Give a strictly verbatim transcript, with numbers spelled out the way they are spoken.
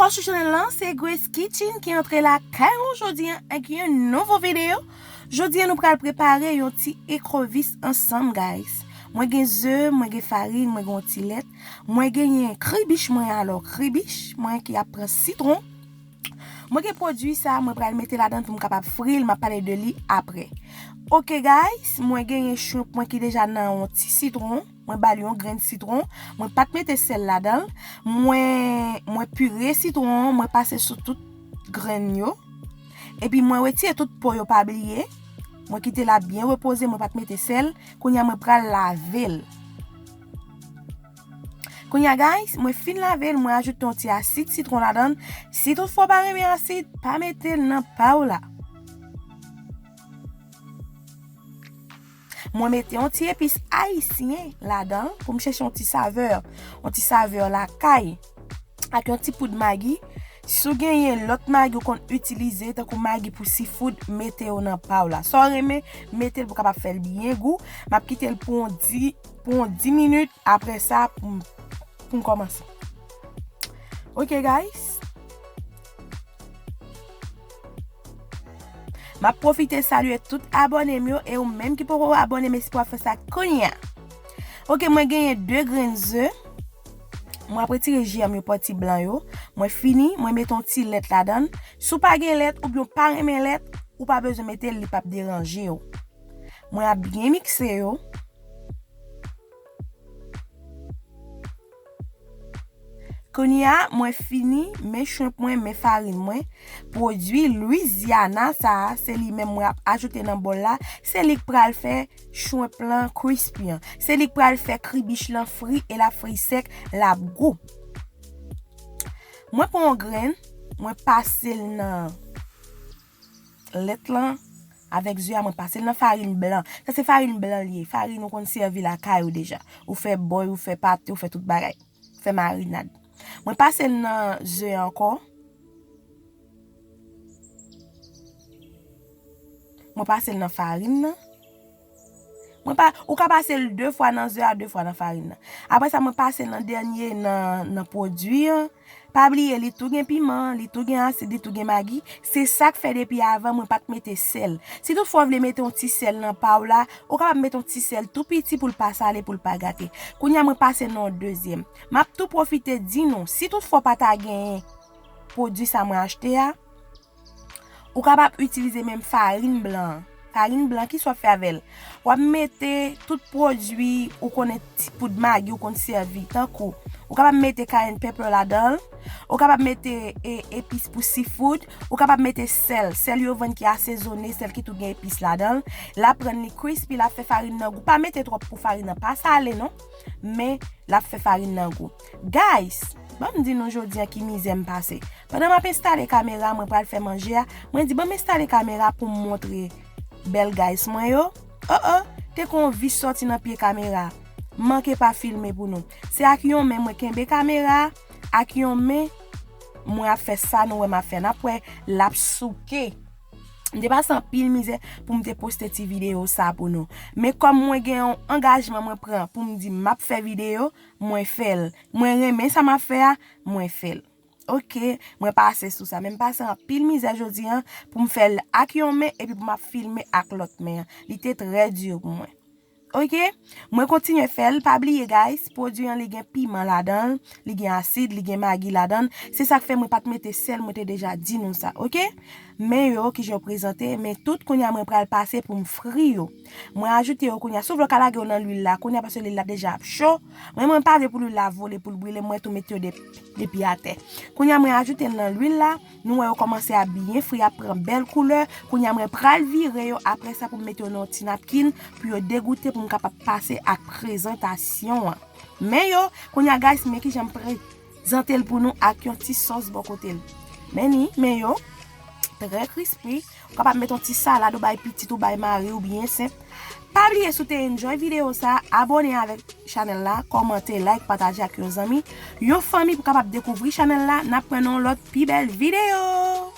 Sou chanèl lan, se Grace Kitchen ki antre lakay ou jodi an ak yon nouvo videyo. Jodi an, nou pral prepare yon ti ekrevis ansanm, guys. Mwen gen ze, mwen gen farin, mwen gen yon ti lèt. Mwen genyen kribich mwen, alò kribich mwen ki ap pran sitwon. Mwen gen pwodui sa, mwen pral mete ladan pou m kapab fri l, m ap pale de li apre. Ok guys, mwen genyen shrimp mwen ki deja nan yon ti sitwon. Mwen ba l yon grenn sitwon. Mwen pa t mete sèl ladan l. Mwen, mwen pire sitwon an, mwen pase sou tout grenn yo. Epi mwen retire tout po yo, pa bliye. Mwen kite l ap byen repoze, mwen pa t mete sèl. Kounye a mwen pral lave l. Kounye a guys, mwen fin lave l, mwen ajoute yon ti asid sitwon ladan l. Si toutfwa w pa renmen asid, pa mete l nan pa w la. Mwen mete yon ti epis ayisyen ladan l pou m chèche yon ti savè, yon ti savè lakay. Ak yon ti poud magi. Si w genyen lòt magi w konn itilize, tankou magi pou seafood, mete yo nan pa w la. Sa w renmen, mete l pou w kapab fè l byen gou. M ap kite l pou yon di, pou yon di minit. Apre sa, pou m, pou m kòmanse. Ok guys. M ap pwofite salye tout abòne m yo, e ou menm ki poko abòne, mèsi pou w ap fè sa kounye a. Ok, mwen genyen de grenn ze. Mwen ap retire jèm yo, pati blan yo. Mwen fini, mwen mete yon ti lèt ladan l. Si w pa gen lèt oubyen w pa renmen lèt, ou pa bezwen mete l, li p ap deranje w. Mwen ap byen mikse yo. Kounye a, mwen fini, men shrimp mwen, men farin mwen. Pwodui Louisiana sa a, se li menm mwen ap ajoute nan bòl la. Se li k pral fè shrimp lan crispy an. Se li k pral fè kribich lan fri e l ap fri sèk, l ap gou. Mwen pran yon grenn, mwen pase l nan lèt lan avèk ze a, mwen pase l nan farin blan. Sa se farin blan li ye. Farin ou konn sèvi lakay ou deja. Ou fè bòy, ou fè pate, ou fè tout bagay. Ou fè marinad. Mwen pase l nan ze a ankò. Mwen pase l nan farin nan. Mwen pa, ou ka pase l de fwa nan ze a, de fwa nan farin nan. Apre sa, mwen pase l nan dènye nan, nan pwodui an. Pa bliye, li tou gen piman, li tou gen asid, li tou gen magi. Se sa k fè depi avan mwen pa t mete sèl. Si toutfwa w vle mete yon ti sèl nan pa w la, ou kapab mete yon ti sèl tou piti pou l pa sale, pou l pa gate. Kounye a mwen pase nan yon dezyèm. M ap tou pwofite di nou, si toutfwa w pa ta genyen pwodui sa mwen achte a, ou kapab itilize menm farin blan an. Farin blan, kisa w ap fè avè l? W ap mete tout pwodui ou konnen, ti poud magi ou konn sèvi, tankou, ou kapab mete cayenne pepper ladan l, ou kapab mete e, epis pou seafood, ou kapab mete sèl, sèl yo vann ki asezone, sèl ki tou gen epis ladan l. L ap rann li crispy, l ap fè farin nan gou. Pa mete twòp pou farin nan pa sale non, men l ap fè farin nan gou. Guys, ban m di nou jodi a ki mizè m pase. Pandan m ap enstale kamera, mwen pral fè manje a, mwen di ban m enstale kamera pou m montre bèl guys mwen yo. Oh oh, te kon yon vis sòti nan pye kamera. M manke pa filme pou nou. Se ak yon men mwen kenbe kamera, ak yon men mwen ap fè sa nou wè m ap fè. N ap wè l ap souke. M te pase anpil mizè pou m te poste ti videyo sa pou nou. Men kòm mwen gen yon angajman mwen pran pou m di m ap fè videyo, mwen fè l. Mwen renmen sa m ap fè a, mwen fè l. Ok, mwen pase sou sa. Men m pase anpil mizè jodi an pou m fè l ak yon men epi pou m ap filme ak lòt men an. Li te trè di pou mwen. Ok, mwen kontinye fè l. Pa bliye, guys, pwodui an li gen piman ladan l, li gen asid, li gen magi ladan l. Se sa k fè mwen pa t mete sèl, mwen te deja di nou sa, ok? Men yo, kijan yo prezante, men tout kounye a mwen pral pase pou m fri yo. Mwen ajoute yo kounye a. Si w vle w ka lage yo nan lwil la kounye a, paske lwil la deja ap cho. Mwen, mwen pa vle pou lwil la vole, pou l brile, mwen tou mete yo de-, depi atè. Kounye a mwen ajoute l nan lwil la. Nou wè yo kòmanse ap byen fri, ap pran bèl koulè. Kounye a mwen pral vire yo apre sa pou m mete yo nan yon ti napkin pou yo degoute pou m kapab pase ak prezantasyon an. Men yo, kounye a guys, men kijan m prezante l pou nou ak yon ti sòs bò kote l. Men ni, men yo, trè crispy. Ou kapab met yon ti salad ou bay pitit ou bay mari w byen senp. Pa bliye si w te enjoy videyo sa, abòne avèk chanèl la, kòmante, like, pataje ak yon zanmi, yon fanmi pou kapab dekouvri chanèl la. N ap pran nan yon lòt pi bèl videyo.